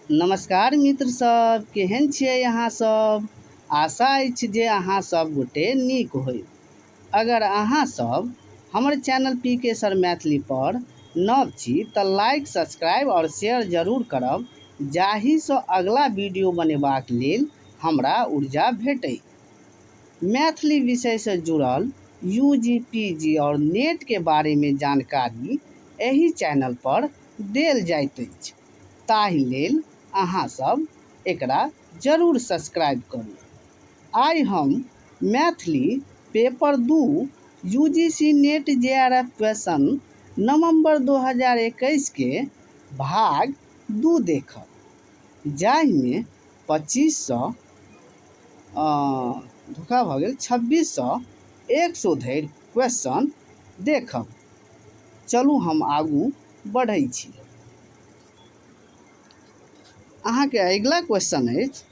नमस्कार मित्र सब, केहन छियै अहाँ सब? आशा अछि जे अहाँ सब गोटे नीक होइब। अगर अहाँ सब हमर चैनल पी के सर मैथिली पर नव छी तऽ लाइक, सब्सक्राइब आओर शेयर जरूर करब, जाहिसँ अगला वीडियो बनेबाक लेल हमरा ऊर्जा भेटै। मैथिली विषयसँ जुड़ल यू जी, पी जी आओर नेट के बारेमे जानकारी एहि चैनल पर देल जाइत अछि, ताहि लेल अहाँ सब एकरा जरूर सब्सक्राइब करू। आइ हम Maithili paper 2 U G C NET J R F question नवम्बर 2021 के भाग 2 देखब, जाहिमे 25 सए, धोखा भऽ गेल, 26 सँ 100 धरि क्वेश्चन देखब। चलू, हम आगू बढ़ै छी। अहाँके अगिला क्वेश्चन अछि,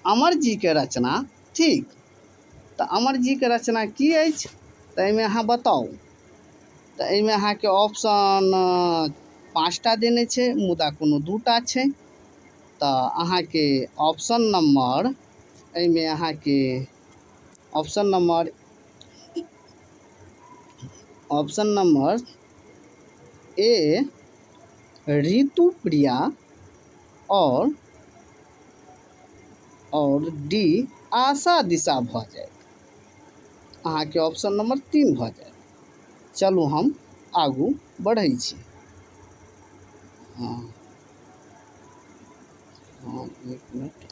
अमर जीके रचना थिक। तऽ अमर जीके रचना की अछि, तऽ एहिमे अहाँ बताउ। तऽ एहिमे अहाँके ऑप्शन पाँचटा देने छै, मुदा कोनो दूटा छै। तऽ अहाँके ऑप्शन नम्बर, एहिमे अहाँके ऑप्शन नम्बर ए ऋतु प्रिया आओर डी आशा दिशा भऽ जायत। अहाँके ऑप्शन नम्बर 3 भऽ जायत। चलू, हम आगू बढ़ै छी। हँ, एक मिनट।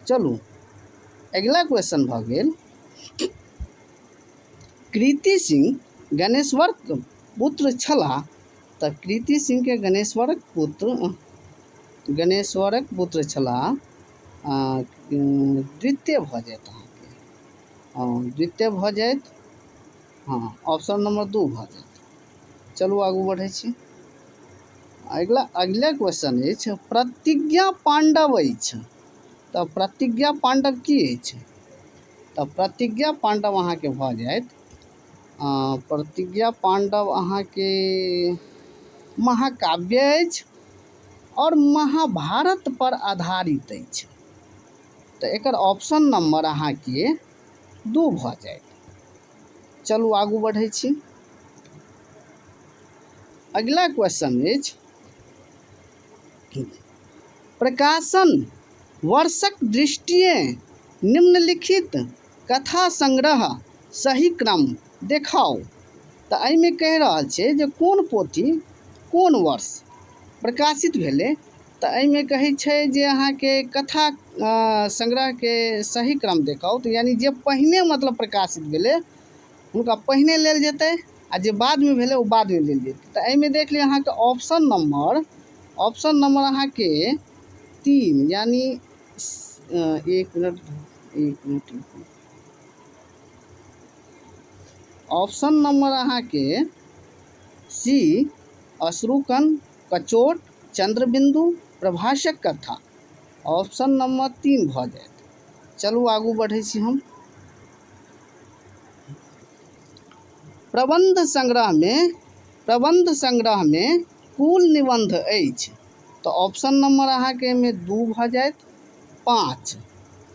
चलू, अगिला क्वेश्चन भऽ गेल, कृति सिंह गणेश्वरक पुत्र छलाह। तऽ कृति सिंहके गणेश्वरक पुत्र छलाह, द्वितीय भऽ जायत अहाँके। हँ, द्वितीय भऽ जायत। हँ, ऑप्शन नम्बर 2 भऽ जायत। चलू, आगू बढ़ै छी। अगिला अगिला क्वेश्चन अछि, प्रतिज्ञा पांडव अछि। तऽ प्रतिज्ञा पांडव की अछि? तऽ प्रतिज्ञा पांडव अहाँके भऽ जायत, प्रतिज्ञा पांडव अहाँके महाकाव्य अछि आओर महाभारत पर आधारित अछि। तऽ एकर ऑप्शन नम्बर अहाँके 2 भऽ जायत। चलू, आगू बढ़ै छी। अगिला क्वेश्चन अछि, प्रकाशन वर्षक दृष्टिएँ निम्नलिखित कथा संग्रह सही क्रम देखाउ। तऽ एहिमे कहि रहल छै जे कोन पोथी कोन वर्ष प्रकाशित भेलै। तऽ एहिमे कहै छै जे अहाँके कथा संग्रहके सही क्रम देखाउ। तऽ यानि जे पहिने मतलब प्रकाशित भेलै, हुनका पहिने लेल जेतै आ जे बादमे भेलै, ओ बादमे लेल जेतै। तऽ एहिमे देख लियौ, अहाँके ऑप्शन नम्बर अहाँके 3, यानि एक मिनट, एक मिनट, एक मिनट। ऑप्शन नम्बर अहाँके सी, अश्रुकण, कचोट, चंद्रबिंदु, प्रभासक कथा, ऑप्शन नम्बर 3 भऽ जायत। चलू, आगू बढ़ै छी हम। प्रबंध संग्रहमे कुल निबंध अछि। तऽ ऑप्शन नम्बर अहाँके एहिमे 2 भऽ जायत, 5।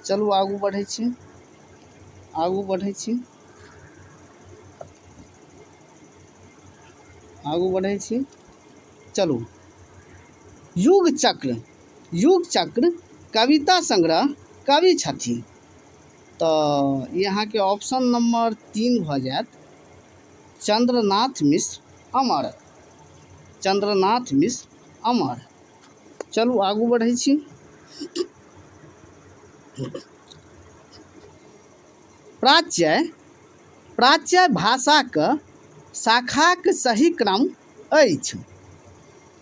चलू, आगू बढ़ै छी, आगू बढ़ै छी, आगू बढ़ै छी। चलू, युग चक्र, युग चक्र कविता संग्रह कवि छथि। तऽ ई अहाँके ऑप्शन नम्बर 3 भऽ जायत, चंद्रनाथ मिश्र अमर, चंद्रनाथ मिश्र अमर। चलू, आगू बढ़ै छी। प्राच्य प्राच्य भाषाक शाखाक सही क्रम अछि।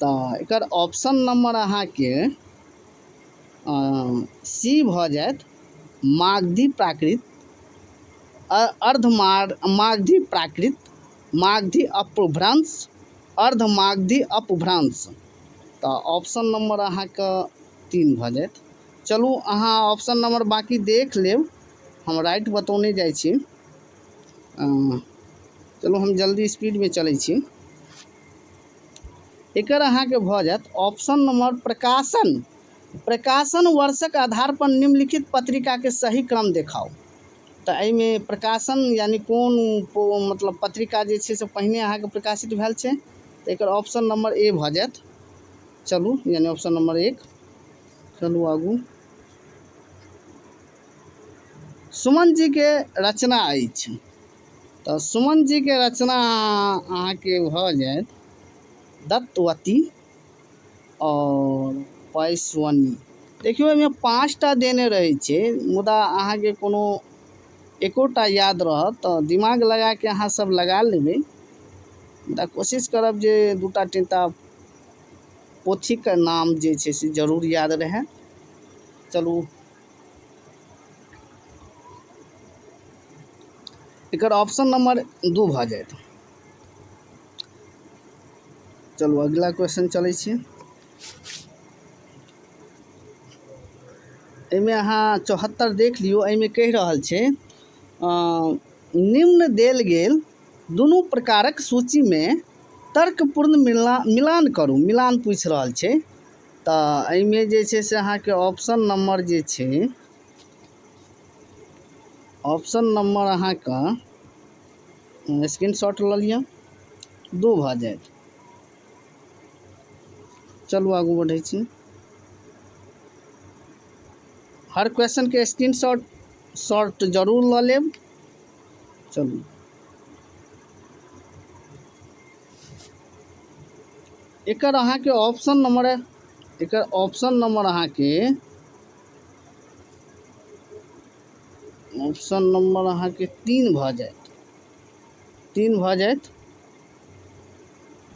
तऽ एकर ऑप्शन नम्बर अहाँके सी भऽ जायत, मागधी प्राकृत, अर्धमार मागधी प्राकृत, मागधी अपभ्रंश, अर्धमागधी अपभ्रंश। तऽ ऑप्शन नम्बर अहाँके 3 भऽ जायत। चलू, अहाँ ऑप्शन नम्बर बाँकी देख लेब, हम राइट बतौने जाइ छी। चलू, हम जल्दी स्पीडमे चलै छी। एकर अहाँके भऽ जायत ऑप्शन नंबर प्रकाशन। प्रकाशन वर्षक आधार पर निम्नलिखित पत्रिका के सही क्रम देखाउ। तऽ एहिमे प्रकाशन यानी कोन मतलब पत्रिका जे छै से पहिने अहाँके प्रकाशित भेल छै, तऽ एकर ऑप्शन नंबर ए भऽ जायत। चलू यानी ऑप्शन नंबर 1। चलू आगू। सुमन जी के रचना अछि, तऽ सुमन जी के रचना अहाँके भऽ जायत दत्तवती और पैसवनी। देखियौ एहिमे 5टा देने रहै छै, मुदा अहाँके कोनो एकोटा याद रहत तऽ दिमाग लगाके अहाँ सब लगा लेबै, मुदा कोशिश करब जे 2टा 3टा पोथीके नाम जे छै से जरूर याद रहए। चलू एकर ऑप्शन नंबर 2 भऽ जायत। चलू अगिला क्वेश्चन चलै छी। एहिमे अहाँ 74 देख लियौ। एहिमे कहि रहल छै निम्न देल गेल दुनू प्रकारक सूचीमे तर्कपूर्ण मिलान करू। मिलान पूछि रहल छै। तऽ एहिमे जे छै से अहाँके ऑप्शन नंबर जे छै, ऑप्शन नंबर अहाँके स्क्रीनशॉट लऽ लिअ, 2 भऽ जायत। चलू आगू बढ़ै छी। हर क्वेश्चन के स्क्रीनशॉट शॉर्ट जरूर लऽ लेब। चलू एकर अहाँके ऑप्शन नंबर, एकर ऑप्शन नंबर अहाँके ऑप्शन नंबर अहाँके 3 भऽ जायत। 3 भऽ जायत,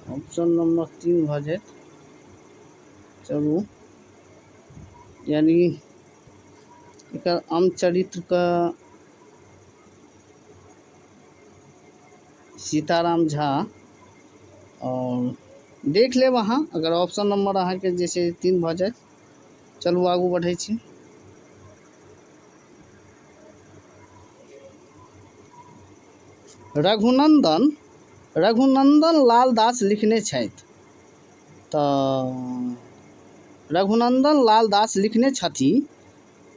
ऑप्शन नंबर 3 भऽ जायत। चलू यानी एकर अमचरित्र का सीताराम झा, और देख लेब अहाँ अगर ऑप्शन नंबर अहाँके जे छै 3 भऽ जायत। चलू आगू बढ़ै छी। रघुनंदन लाल दास लिखने छथि, तऽ रघुनंदन लाल दास लिखने छथि,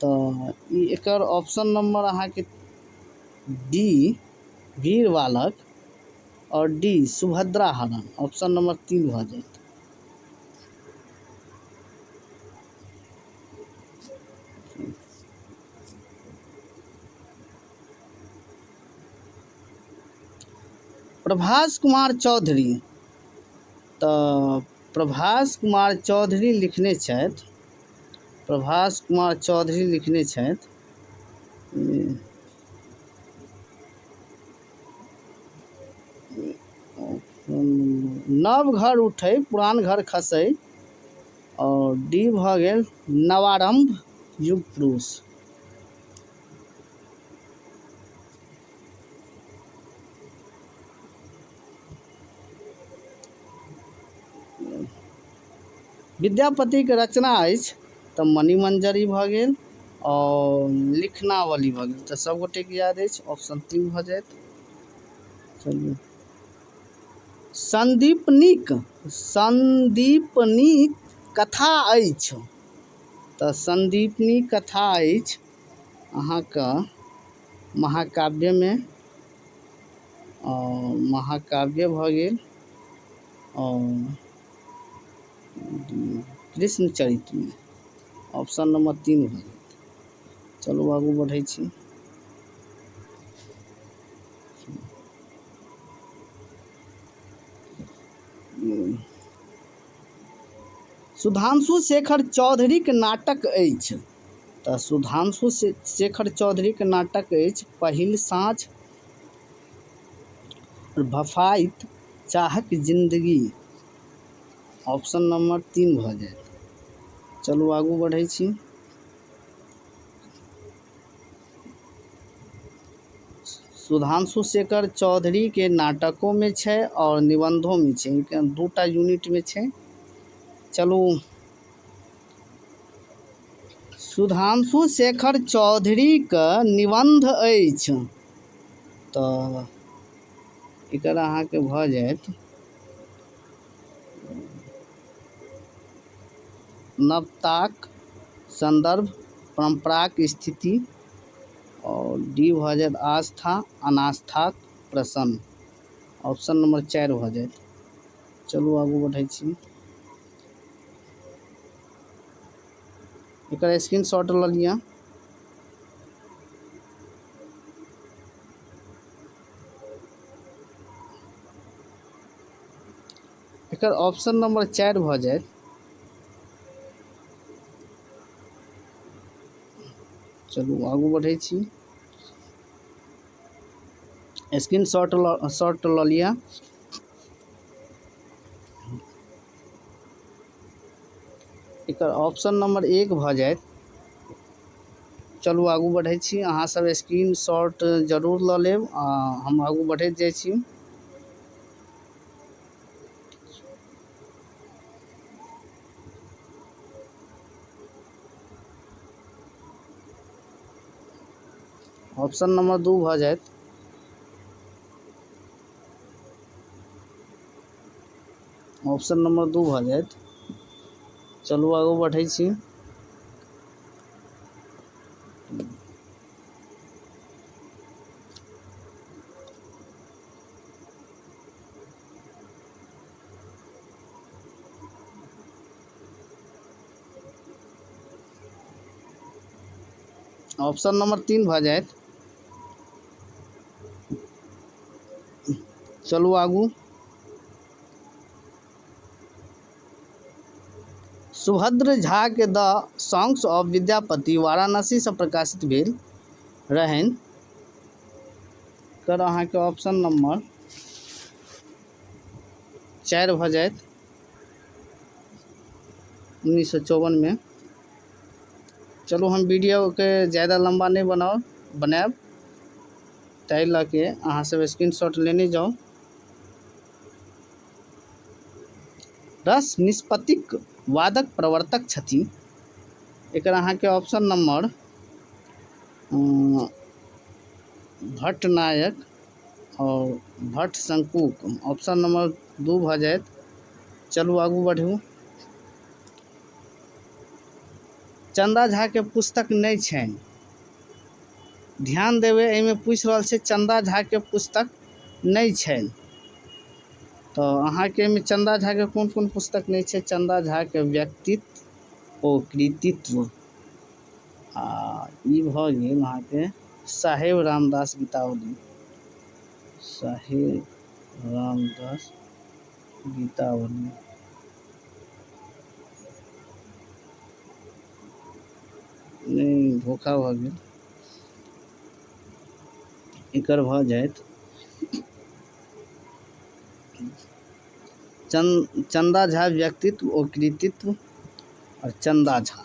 तऽ ई एकर ऑप्शन नंबर अहाँके डी वीर बालक और डी सुभद्रा हरण, ऑप्शन नंबर 3 भऽ जायत। प्रभास कुमार चौधरी, तऽ प्रभास कुमार चौधरी लिखने छथि, प्रभास कुमार चौधरी लिखने छथि नव घर उठै पुरान घर खसै, और डी भऽ गेल नवारंभ युग पुरुष। विद्यापति के रचना अछि तऽ मणिमंजरी भऽ गेल और लिखनावली भऽ गेल, तऽ सब गोटे के याद अछि, ऑप्शन 3 भऽ जायत। चलिए संदीपनी कथा अछि, तऽ संदीपनी कथा अछि अहाँके महाकाव्य में, और महाकाव्य भऽ गेल और कृष्ण चरित्र में, ऑप्शन नंबर 3 भऽ जायत। चलू आगू बढ़ै छी। सुधांशु शेखर चौधरी के नाटक अछि, तऽ सुधांशु शेखर चौधरी के नाटक अछि पहिल साँझ, भफाइत चाहक जिंदगी, ऑप्शन नंबर 3 भऽ जायत। चलू आगू बढ़ै छी। सुधांशु शेखर चौधरी के नाटकों में छै और निबंधों में छै, इनके 2टा यूनिट में छै। चलू सुधांशु शेखर चौधरी के निबंध अछि, तऽ एकर अहाँके भऽ जायत नवताक सन्दर्भ, परम्पराक स्थिति। आओर डी भऽ जायत आस्था अनास्थाक प्रसन्न। ऑप्शन नंबर 4 भऽ जायत। चलू आगू बढ़ै छी। एकर स्क्रीनशॉट लऽ लिअ। एकर ऑप्शन नंबर 4 भऽ जायत। चलू आगू बढ़ै छी। स्क्रीन शॉट लऽ लिअ। एकर ऑप्शन नंबर 1 भऽ जायत। चलू आगू बढ़ै छी। अहाँ सब स्क्रीन शॉट जरूर लऽ लेब। आ हम आगू बढ़ैत जाइ छी। ऑप्शन नंबर 2 भऽ जायत। ऑप्शन नंबर 2 भऽ जायत। चलू आगू बढ़ै छी। ऑप्शन नंबर 3 भऽ जायत। चलू आगू। सुभद्र झा के द सॉन्ग्स ऑफ विद्यापति वाराणसी से प्रकाशित भेल रहनि। कर अहाँके ऑप्शन नंबर 4 भऽ जायत, 1954 में। चलू हम वीडियो के ज़्यादा लंबा नहीं बनायब, ताहि लऽ के अहाँ सब स्क्रीनशॉट लेने जाउ। रस निष्पत्तिक वादक प्रवर्तक छथि। एकर अहाँके ऑप्शन नंबर भट्टनायक और भट्ट शंकुक, ऑप्शन नंबर 2 भऽ जायत। चलू आगू बढ़ू। चंदा झा के पुस्तक नहीं छनि। ध्यान देबै, एहिमे पूछि रहल छै चंदा झा के पुस्तक नहीं छनि, तो अहाँके एहिमे चंदा झा के कोन कोन पुस्तक नहीं छै? चंदा झा के व्यक्तित्व ओ कृतित्व, आ ई भऽ गेल अहाँके साहेब रामदास गीतावली। साहेब रामदास गीतावली। नहीं, धोखा भऽ गेल। एकर भऽ जायत चंदा झा व्यक्तित्व और कृतित्व और चंदा झा,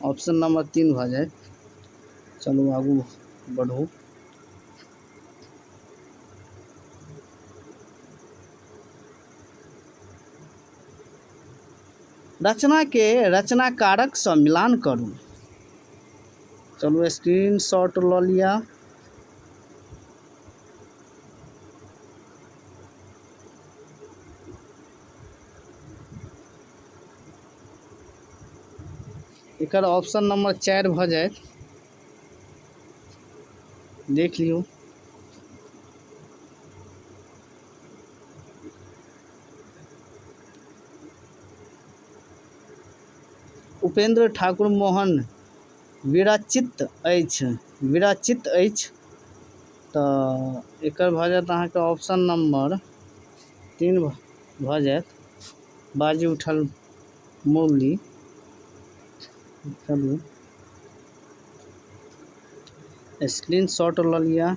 ऑप्शन नंबर 3 भऽ जायत। चलू आगू बढ़ू। रचना के रचनाकारक सँ मिलान करू। चलू स्क्रीन शॉट लऽ लिअ। एकर ऑप्शन नंबर 4 भऽ जायत। देख लियौ। उपेंद्र ठाकुर मोहन विरचित अछि, विरचित अछि, तऽ एकर भऽ जायत अहाँके ऑप्शन नंबर 3 भऽ जायत। बाजी उठल मुरली। चलू स्क्रीन शॉट लऽ लिअ।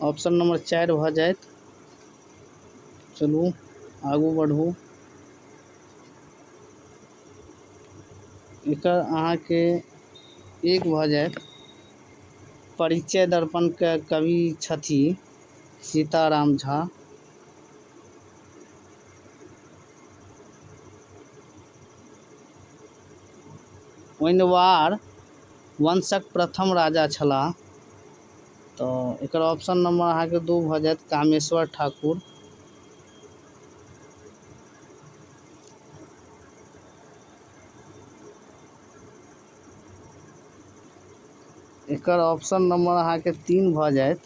ऑप्शन नंबर 4 भऽ जायत। चलू आगू बढ़ू। एकर अहाँके 1 भऽ जायत। परिचय दर्पण के कवि छथि सीताराम झा। ओइनवार वंशक प्रथम राजा छलाह, तऽ एकर ऑप्शन नंबर अहाँके 2 भऽ जायत, कामेश्वर ठाकुर। एकर ऑप्शन नंबर अहाँके 3 भऽ जायत।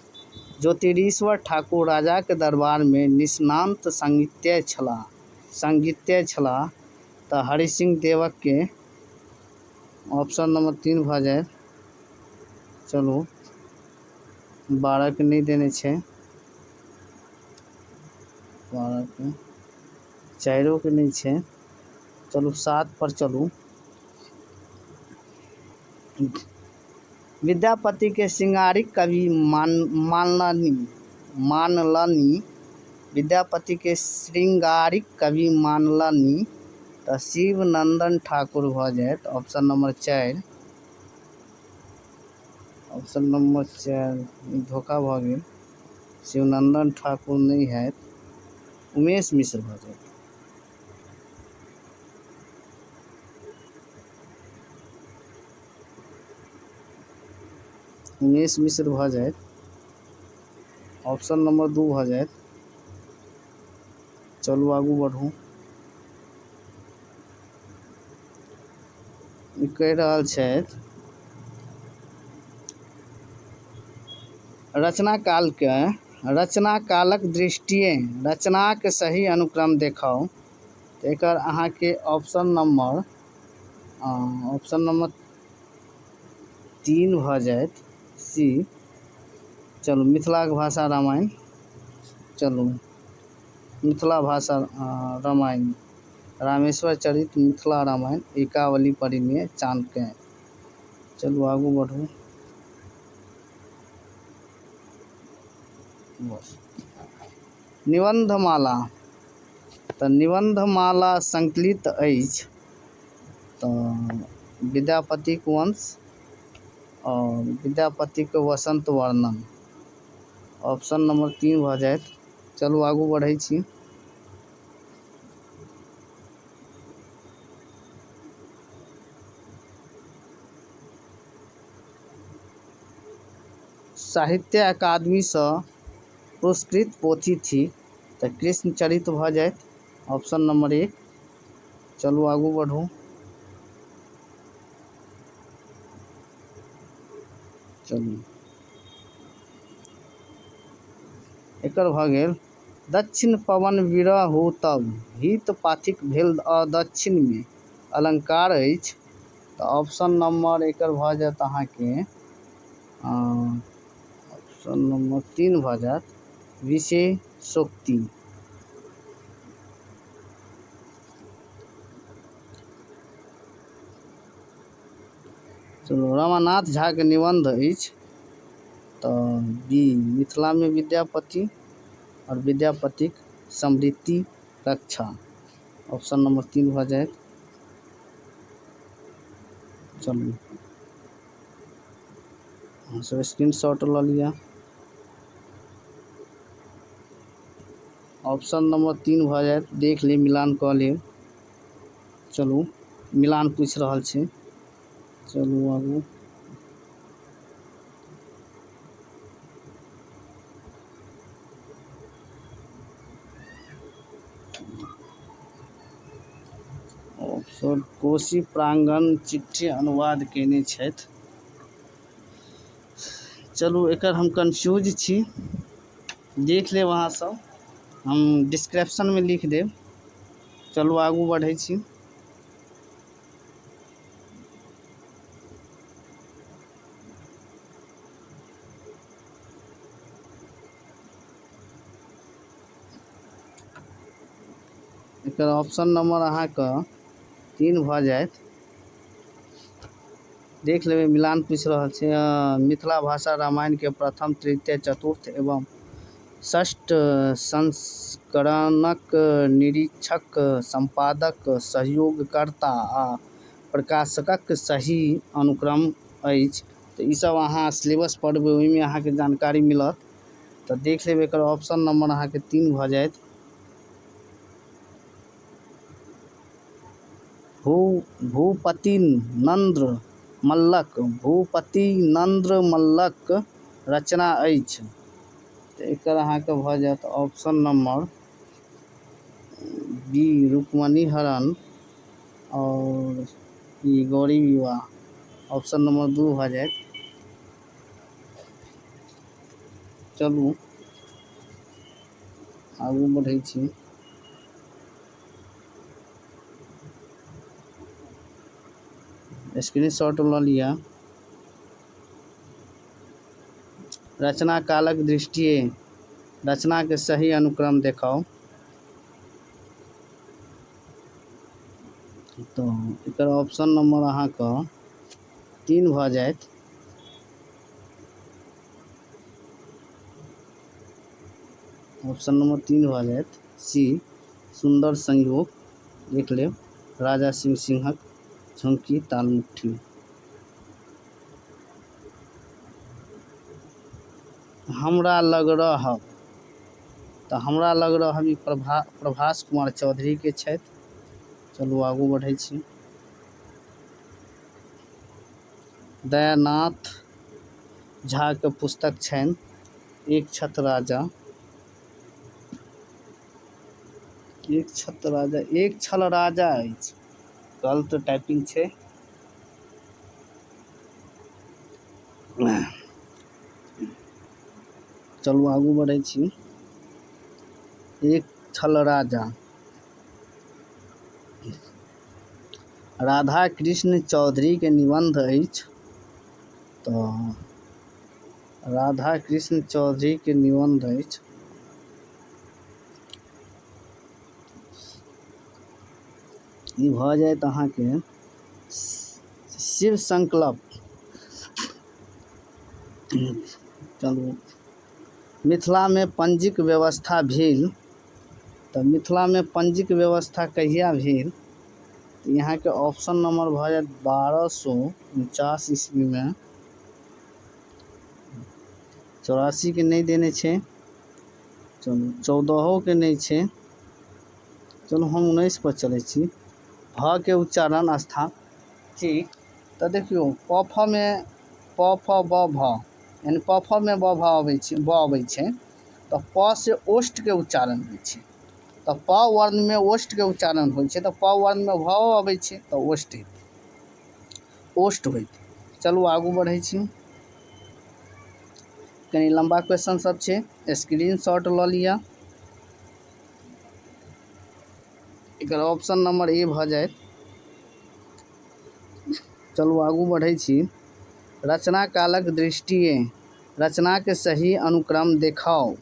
ज्योतिरीश्वर ठाकुर राजाके दरबारमे निष्णात संगीतज्ञ छलाह तऽ हरिसिंह देवके ऑप्शन नंबर 3 भऽ जायत। चलू, 12के नहि देने छै, 12के चारिओके नहि छै। चलू, 7 पर चलू। विद्यापति के श्रृंगारिक कवि मानलनि। विद्यापति के श्रृंगारिक कवि मानलनि तऽ शिवनंदन ठाकुर भऽ जायत, ऑप्शन नंबर 4। ऑप्शन नंबर 4 धोखा भऽ गेल, शिवनंदन ठाकुर नहि हैत, उमेश मिश्र भऽ जायत। उमेश मिश्र भऽ जायत, ऑप्शन नंबर 2 भऽ जायत। चलू, आगू बढ़ू। ई कहि रहल छथि, रचना कालके रचना कालक दृष्टिए रचनाक सही अनुक्रम देखाउ। तऽ एकर अहाँके ऑप्शन नंबर 3 भऽ जायत, सी। चलू, मिथिलाक भाषा रामायण। चलू, मिथिला भाषा रामायण, रामेश्वर चरित, मिथिला रामायण, एकावली परिणय चाणक्य। चलू, आगू बढ़ू। बस, निबंधमाला। तऽ निबंधमाला संकलित अछि तऽ विद्यापतिक वंश और विद्यापतिक वसंत वर्णन, ऑप्शन नंबर 3 भऽ जायत। चलू, आगू बढ़ै छी। साहित्य अकादमीसँ पुरस्कृत पोथी थिक तऽ कृष्णचरित भऽ जायत, ऑप्शन नंबर 1। चलू, आगू बढ़ू। चलू, एकर भऽ गेल, दक्षिण पवन विरहु तव हित पाथिक भेल अदक्षिणमे अलंकार अछि। तऽ ऑप्शन नंबर एकर भऽ जायत अहाँके ऑप्शन नंबर 3 भऽ जायत, विशेषोक्ति। चलू, रमानाथ झाके निबन्ध अछि तऽ बी, मिथिलामे विद्यापति और विद्यापतिक समृद्धि रक्षा, ऑप्शन नंबर 3 भऽ जायत। चलू, अहाँ सब स्क्रीन शॉट लऽ लिअ। ऑप्शन नंबर 3 भऽ जायत। देख लेब, मिलान कऽ लेब। चलू, मिलान पूछि रहल छै। चलू आगू। ऑप्शन, कोशी प्रांगण चिट्ठी अनुवाद केने छथि। चलू, एकर हम कंफ्यूज छी, देख लेब अहाँ सब, हम डिस्क्रिप्शनमे लिख देब। चलू, आगू बढ़ै छी। एकर ऑप्शन नंबर अहाँके 3 भऽ जायत। देख लेबै, मिलान पूछि रहल छै। मिथिला भाषा रामायण के प्रथम, तृतीय, चतुर्थ एवं षष्ठ संस्करणक निरीक्षक, संपादक, सहयोगकर्ता आ प्रकाशकक सही अनुक्रम अछि। तऽ ईसभ अहाँ सिलेबस पढ़बै, ओहिमे अहाँके जानकारी मिलत। तऽ देख लेबै, एकर ऑप्शन नंबर अहाँके 3 भऽ जायत। भूपति नन्द्र मल्लक, भूपति नन्द्र मल्लक रचना अछि। तऽ एकर अहाँके भऽ जायत ऑप्शन नंबर बी, रुक्मणी हरण और ई गौरी विवाह, ऑप्शन नंबर 2 भऽ जायत। चलू आगू बढ़ै छी। स्क्रीनशॉट लऽ लिअ। रचना कालक दृष्टिए रचनाके सही अनुक्रम देखाउ। तऽ एकर ऑप्शन नंबर अहाँके 3 भऽ जायत। ऑप्शन नंबर 3 भऽ जायत सी, सुंदर संयोग। देख लेब, राजा सिंह सिंहक झुमकी तालमुट्ठी। हमरा लग रहब, तऽ हमरा लग रहब ई प्रभास कुमार चौधरी के छथि। चलू आगू बढ़ै छी। दयानाथ झा के पुस्तक छनि एक छत राजा। एक छत राजा, एक छल राजा अछि, गलत टाइपिंग छै। चलू आगू बढ़ै छी। एक छल राजा, राधा कृष्ण चौधरी के निबंध अछि। तऽ राधा कृष्ण चौधरी के निबंध अछि। ई भऽ जायत अहाँके शिव संकल्प। चलू, मिथिलामे पंजीक व्यवस्था भेल। तऽ मिथिलामे पंजीक व्यवस्था कहिया भेल? तऽ यहाँके ऑप्शन नंबर भऽ जायत 1249 ईस्वीमे। 84 के नहि देने छै, चलू 14 के नहि छै। चलू हम 19 पर चलै छी। भ के उच्चारण स्थान ठीक। तऽ देखियौ, प फ मे प फ ब भ, यानी प फ मे ब भ अबै छै, ब अबै छै। तऽ प से ओष्ठ के उच्चारण होइ छै। तऽ प वर्ण मे ओष्ठ के उच्चारण होइ छै, तऽ प वर्ण मे भ अबै छै, तऽ ओष्ठ हेतै, ओष्ठ होइत। चलू आगू बढ़ै छी। कनि लम्बा क्वेश्चन सब छै, स्क्रीनशॉट लऽ लिअ। एकर ऑप्शन नंबर ए भऽ जायत। चलू आगू बढ़ै छी। रचना कालक दृष्टिए रचनाके सही अनुक्रम देखाउ।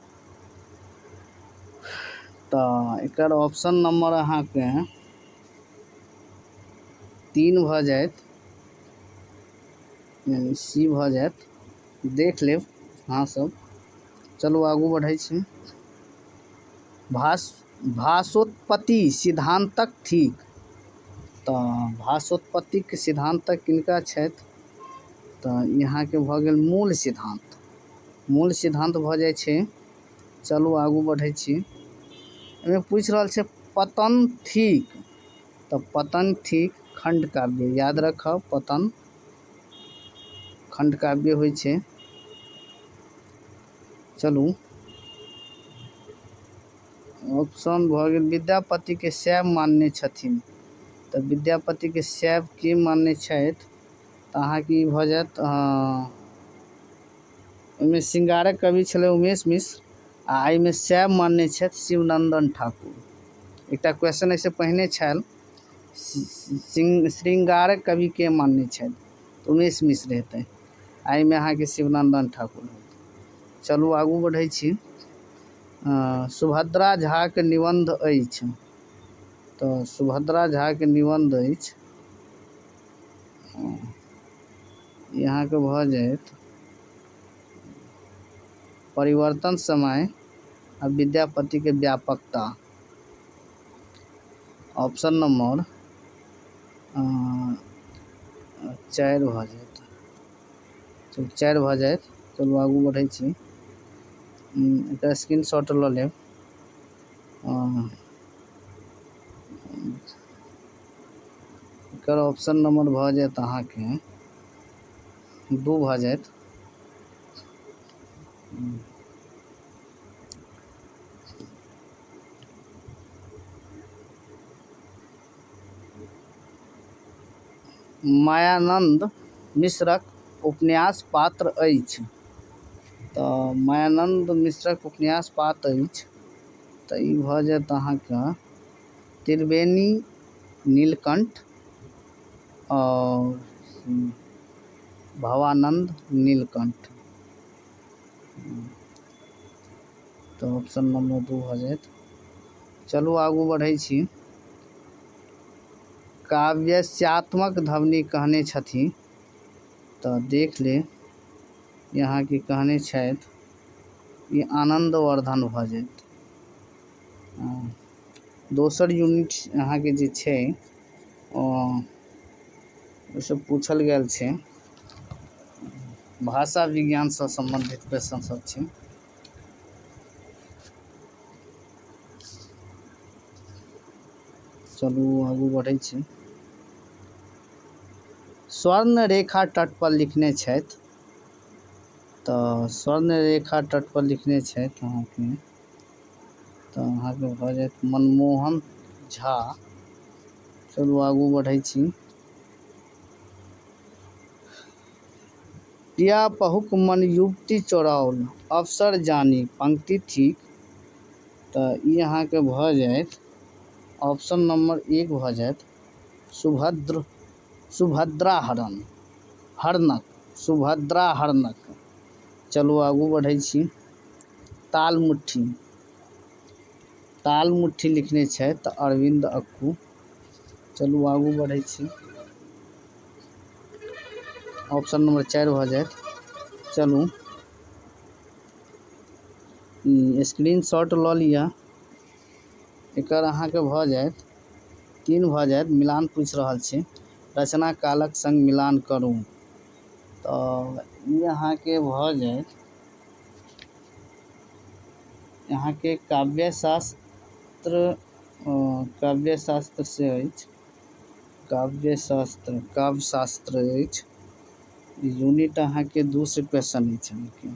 तऽ एकर ऑप्शन नंबर अहाँके 3 भऽ जायत, यानी सी भऽ जायत। देख लेब अहाँ सब। चलू आगू बढ़ै छी। भाषोत्पत्ति सिद्धांतक थिक। तऽ भाषोत्पत्तिके सिद्धांतक किनका छथि? तऽ यहाँके भऽ गेल मूल सिद्धांत। मूल सिद्धांत भऽ जाइ छै। चलू आगू बढ़ै छी। एहिमे पूछि रहल छै पतन थिक। तऽ पतन थिक खंड काव्य, याद रखब, पतन खंड काव्य होइ छै। चलू ऑप्शन भऽ गेल विद्यापति के शैव मानने छथिन। तऽ विद्यापति के शैव के मानने छथि? तऽ अहाँके ई भऽ जायत, ओहिमे श्रृंगारक कवि छलै उमेश मिश्र, आ एहिमे शैव मानने छथि शिवनंदन ठाकुर। एकटा क्वेश्चन एहिसँ पहिने छल, श्रृंगारक कवि के मानने छथि? तऽ उमेश मिश्र हेतै, आ एहिमे अहाँके शिवनंदन ठाकुर हेतै। चलू आगू बढ़ै छी। सुभद्रा झाके निबंध अछि। तऽ सुभद्रा झाके निबंध अछि, यहाँके भऽ जायत परिवर्तन समय आ विद्यापति के व्यापकता। ऑप्शन नंबर 4 भऽ जायत। चलू 4 भऽ जायत। चलू आगू बढ़ै छी। एकर स्क्रीनशॉट लऽ लेब। एकर ऑप्शन नंबर भऽ जायत अहाँके 2 भऽ जायत। मायानंद मिश्रक उपन्यास पात्र अछि। तऽ मायानन्द मिश्रक उपन्यास पात अछि, तऽ ई भऽ जायत अहाँके त्रिवेणी नीलकंठ आओर भवानंद नीलकंठ। तऽ ऑप्शन नंबर 2 भऽ जायत। चलू आगू बढ़ै छी। काव्यस्यात्मक ध्वनि कहने छथि, तऽ देख ले यहाँ की कहने छथि, ई आनंदवर्धन भऽ जायत। दोसर यूनिट अहाँके जे छै ओहिसँ पूछल गेल छै, भाषा विज्ञानसँ सम्बन्धित क्वेश्चन सब छै। चलू आगू बढ़ै छी। स्वर्ण रेखा तट पर लिखने छथि, तऽ स्वर्ण रेखा तट पर लिखने छथि अहाँके, तऽ अहाँके भऽ जायत मनमोहन झा। चलू आगू बढ़ै छी। पिया पहुक मन युवती चोराओल अवसर जानी पंक्ति थिक, तऽ ई अहाँके भऽ जायत ऑप्शन नंबर 1 भऽ जायत सुभद्रा हरण हरणक, सुभद्रा हरणक। चलू आगू बढ़ै छी। तालमुट्ठी, तालमुट्ठी लिखने छथि तऽ अरविंद अक्कू। चलू आगू बढ़ै छी। ऑप्शन नंबर 4 भऽ जायत। चलू स्क्रीन शॉट लऽ लिअ, एकर अहाँके भऽ जायत 3 भऽ जायत। मिलान पूछि रहल छै, रचना कालक संग मिलान करू, तऽ ई अहाँके भऽ जायत अहाँके काव्यशास्त्र, काव्यशास्त्र से अछि, काव्यशास्त्र, काव्यशास्त्र अछि। यूनिट अहाँके 2 से क्वेश्चन अछि अहाँके।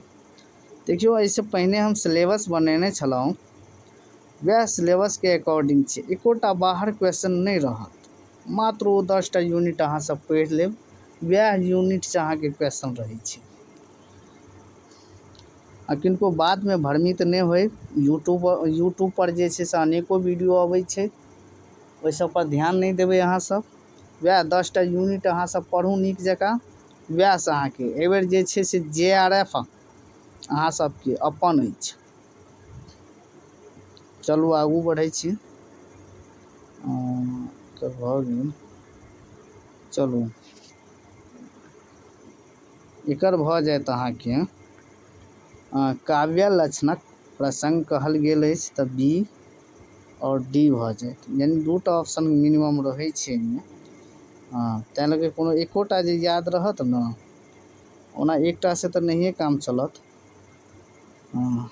देखियौ एहिसँ पहिने हम सिलेबस बनेने छलहुँ, वएह सिलेबसके अकॉर्डिंग छै, एकोटा बाहर क्वेश्चन नहि रहत। मात्र ओ 10टा यूनिट अहाँ सब पढ़ि लेब, वएह यूनिटसँ अहाँके क्वेश्चन रहै छै। आ किनको बादमे भ्रमित नहि होय, यूट्यूब पर जे छै से अनेको वीडियो अबै छै, ओहि सब पर ध्यान नहि देबै अहाँ सब। वएह 10टा यूनिट अहाँ सब पढ़ू नीक जकाँ, वएहसँ अहाँके एहिबेर जे छै से जे आर एफ अहाँ सबके अपन अछि। चलू आगू बढ़ै छी। तऽ भऽ गेल। चलू एकर भऽ जायत अहाँके काव्य लक्षणक प्रसंग कहल गेल अछि, तऽ बी आओर डी भऽ जायत, यानी 2टा ऑप्शन मिनिमम रहै छै एहिमे। हँ, तैं लऽ कऽ कोनो एकोटा जे याद रहत ने, ओना एकटा से तऽ नहिए काम चलत। हँ,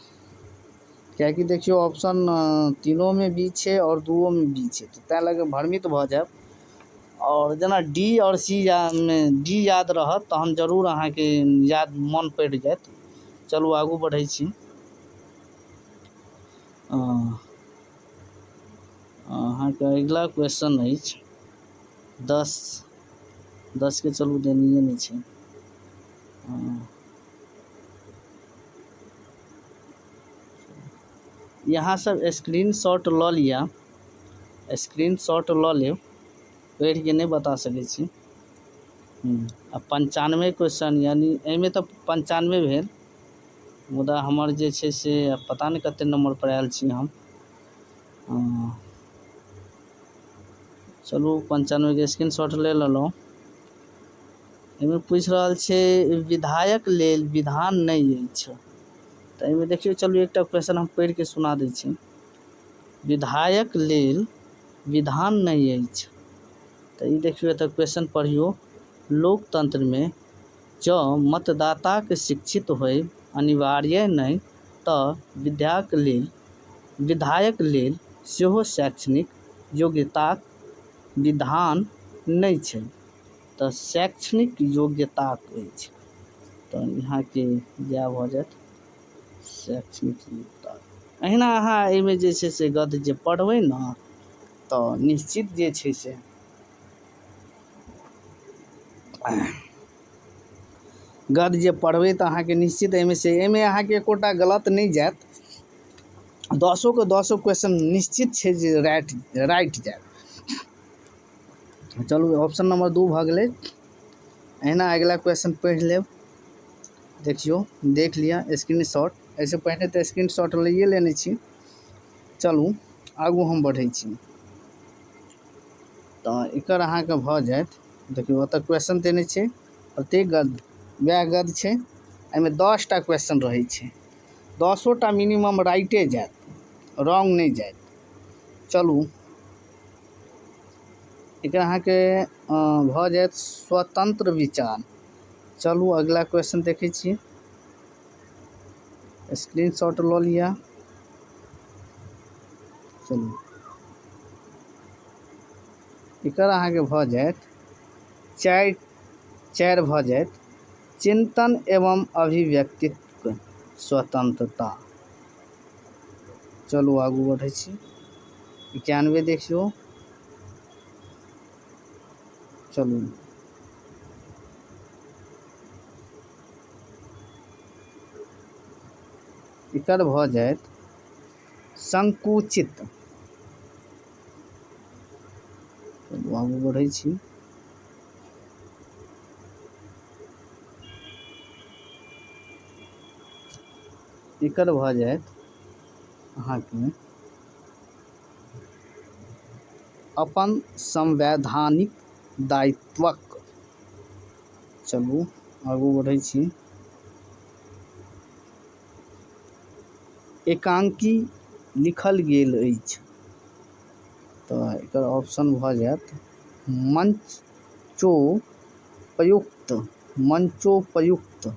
किएकि देखियौ ऑप्शन तीनोमे बी छै आओर दूओमे बी छै, तऽ तैं लऽ कऽ भ्रमित भऽ जायब। आओर जेना डी आओर सी मे डी याद रहत तहन जरूर अहाँके याद मन पड़ि जायत। चलू आगू बढ़ै छी। अहाँके अगिला क्वेश्चन अछि 10 के चलू देनिये नहि छै। यहाँ सब स्क्रीन शॉट लऽ लिअ, स्क्रीन शॉट लऽ लेब, पढ़िके नहि बता सकै छी। आ 95 क्वेश्चन, यानी एहिमे तऽ 95 भेल, मुदा हमर जे छै से पता नहि कते नंबर पर आयल छी हम। चलू 95 के स्क्रीन शॉट ले लेलहुँ। एहिमे पूछि रहल छै विधायक लेल विधान नहि अछि, तऽ एहिमे देखियौ, चलू एकटा क्वेश्चन हम पढ़िके सुना दै छी। विधायक लेल विधान नहि अछि, तऽ ई देखियौ एतऽ क्वेश्चन पढ़ियौ। लोकतंत्रमे जँ मतदाताक शिक्षित होयब अनिवार्य नहि, तऽ विधायक लेल सेहो शैक्षणिक योग्यताक विधान नहि छै, तऽ शैक्षणिक योग्यताक अछि, तऽ यहाँके इएह भऽ जायत शैक्षणिक योग्यता। एहिना अहाँ एहिमे जे छै से गद्य जे पढ़बै ने, तऽ निश्चित जे छै से गद्य जे पढ़बै तऽ अहाँके निश्चित एहिमे से एहिमे अहाँके एकोटा गलत नहि जायत। दसोके दसो क्वेश्चन निश्चित छै जे राइट राइट जायत। चलू ऑप्शन नंबर 2 भऽ गेलै। एहिना अगिला क्वेश्चन पढ़ि लेब। देखियौ, देख लिअ स्क्रीन शॉट। एहिसँ पहिने तऽ स्क्रीन शॉट लैए लेने छी। चलू आगू हम बढ़ै छी। तऽ एकर अहाँके भऽ जायत, देखियौ ओतऽ क्वेश्चन देने छै, प्रत्येक गद्य वएह गद्य छै। एहिमे 10टा क्वेश्चन रहै छै, 10टा मिनिमम राइटे जायत, रॉन्ग नहि जायत। चलू एकर अहाँके भऽ जायत स्वतंत्र विचार। चलू अगिला क्वेश्चन देखै छी। स्क्रीन शॉट लऽ लिअ। चलू एकर अहाँके भऽ जायत 4 भऽ जायत चिंतन एवं अभिव्यक्तित्व स्वतंत्रता। चलू आगू बढ़ै छी। 91 देखियौ। चलू एकर भऽ जायत संकुचित। चलू आगू बढ़ै छी। एकर भऽ जायत अहाँके अपन संवैधानिक दायित्वक। चलू आगू बढ़ै छी। एकांकी लिखल गेल अछि, तऽ एकर ऑप्शन भऽ जायत मंचोपयुक्त। मंचोपयुक्त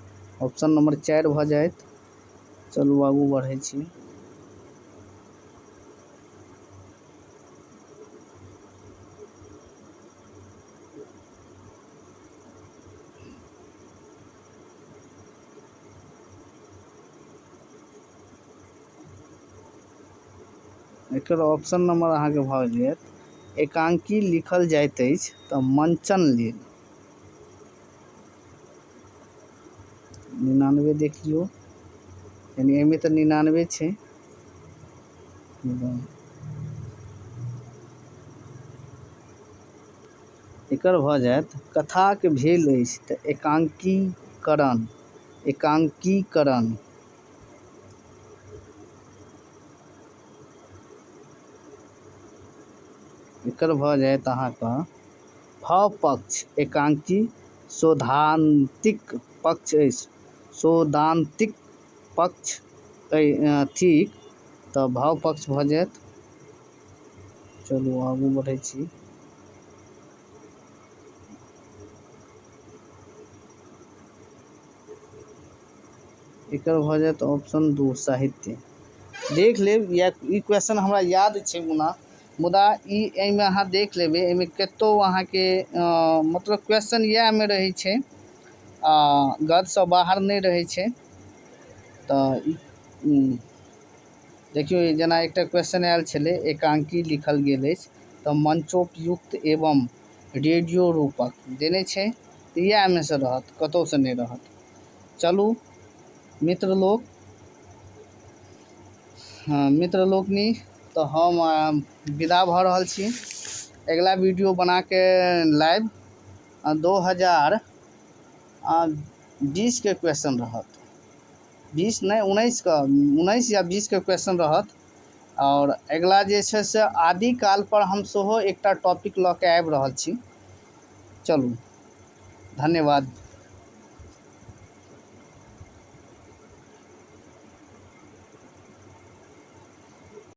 ऑप्शन नंबर 4 भऽ जायत। चलू आगू बढ़ै छी। एकर ऑप्शन नंबर अहाँके भऽ जायत एकांकी लिखल जाइत अछि तऽ मंचन लेल। 99 देख लियौ, यानी एहिमे तऽ 99 छै। एकर भऽ जायत कथाक भेल अछि तऽ एकांकीकरण। एकांकीकरण एकर भऽ जायत अहाँके भाव पक्ष। एकांकी सैद्धांतिक पक्ष अछि, सैद्धांतिक पक्ष थिक, तऽ भाव पक्ष भऽ जायत। चलू आगू बढ़ै छी। एकर भऽ जायत ऑप्शन 2 साहित्य। देख लेब, ई क्वेश्चन हमरा याद छै मुना, मुदा ई एहिमे अहाँ देख लेबै, एहिमे कतौ अहाँके मतलब क्वेश्चन इएहमे रहै छै, आ गदसँ बाहर नहि रहै छै। तऽ देखियौ जेना एकटा क्वेश्चन आयल छलै, एकांकी लिखल गेल अछि तऽ मंचोपयुक्त एवं रेडियो रूपक देने छै, तऽ इएहमे से रहत, कतौसँ नहि रहत। चलू मित्र लोक, हाँ मित्र लोकनि, तऽ हम विदा भऽ रहल छी। अगिला वीडियो बना के लाइव 2020 के क्वेश्चन रहत, 20 नहि 19 के, 19 या 20 के क्वेश्चन रहत। और अगिला जे छै से आदिकाल पर हम सेहो एकटा टॉपिक लऽ के आबि रहल छी। चलू धन्यवाद।